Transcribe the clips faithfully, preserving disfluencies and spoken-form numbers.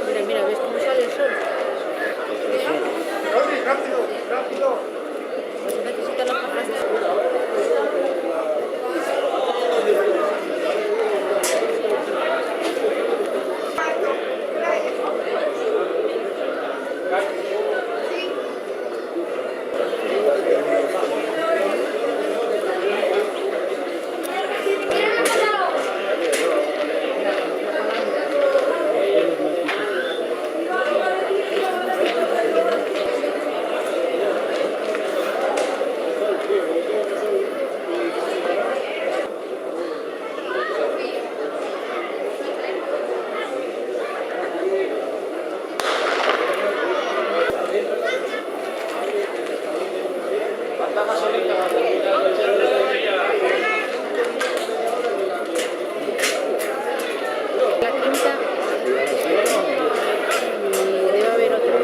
Mira, mira, ¿ves cómo sale el sol? Pues necesita la... La quinta, mm, debe haber otra.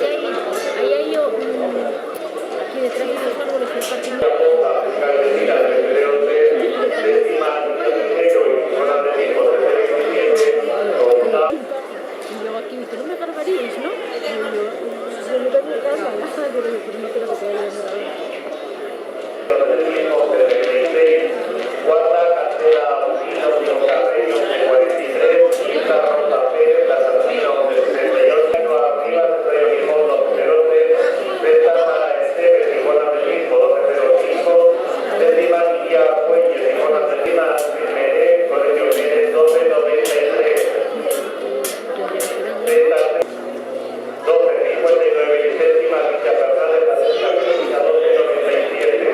Ahí, ahí, ahí, oh, mm, aquí detrás de los árboles, el parque. Y luego aquí dice, "No me grabaríais, ¿no?". Y yo, "Yo no tengo cámara", pero yo, "Pero no quiero que te vaya a grabar". Cuarta, carretera Agustín Augusto Carreño, cuarenta y tres, quinta, Ronda Pérez, La Santina, once setenta y ocho, arriba, Río Gijón, dos mil once, venta para Esteves, Gijón, Amelinco, doce cero cinco, décima, Guía Cuelles, Gijón, Amelinco, Jiménez, Colegio Jiménez, doce noventa y tres. Venta doce cincuenta y nueve y séptima, Villa Fernández, Villa Clínica, doce noventa y siete.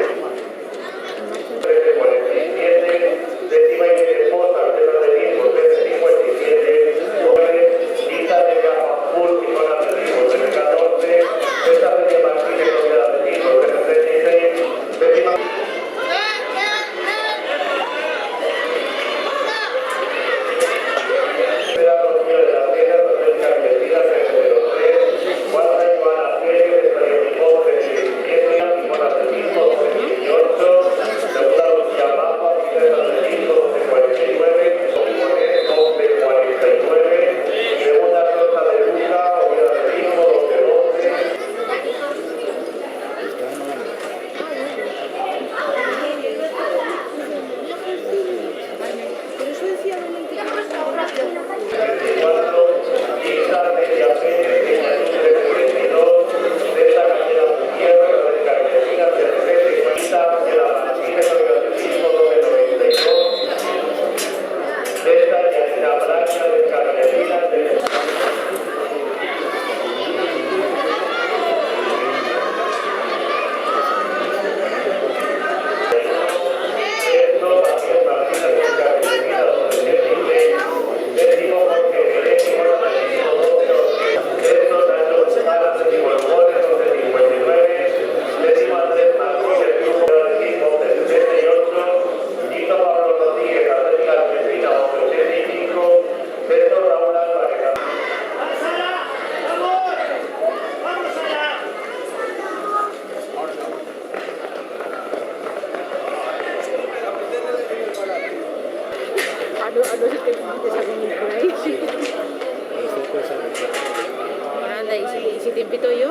Pito yo.